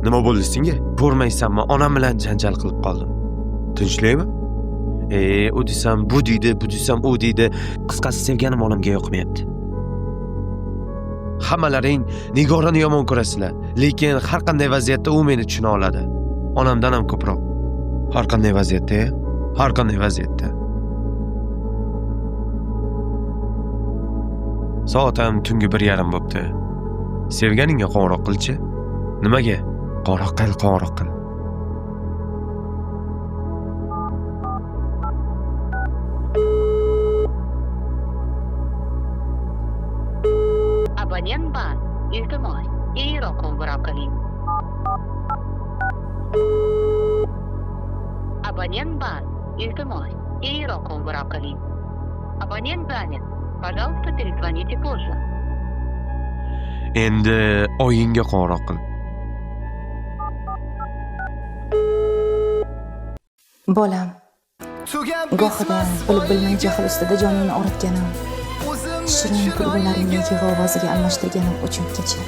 Nima bo'ldi senga? Ko'rmaysanmi, onam bilan janjal qilib qoldim. Tinchlikmi? U desam bu deydi, bu desam u deydi. Qisqasi, sevganim onamga yoqmayapti. Hammalaring Nigorani yomon ko'rasizlar, lekin har qanday vaziyatda u meni tushuna oladi. Onamdan ham ko'proq. Har qanday vaziyatda, har qanday vaziyatda. Soat ham tungi 1:30 bo'pti. Sevganingga qo'ng'iroq qilchi. Nimaga? Qo'ng'iroq qil, qo'ng'iroq qil. Abonent band. Iltimos, keyinroq qo'ng'iroq qiling. Abonent band. Iltimos, keyinroq qo'ng'iroq qiling. Абонент занят. Пожалуйста, перезвоните позже. Endi oyingga qo'ng'iroq qil. Bolam, gohida bilib bilmay jahl ustida joningni og'ritganim, shirin kulgularingni yig'i ovoziga almashtirganim uchun kechir.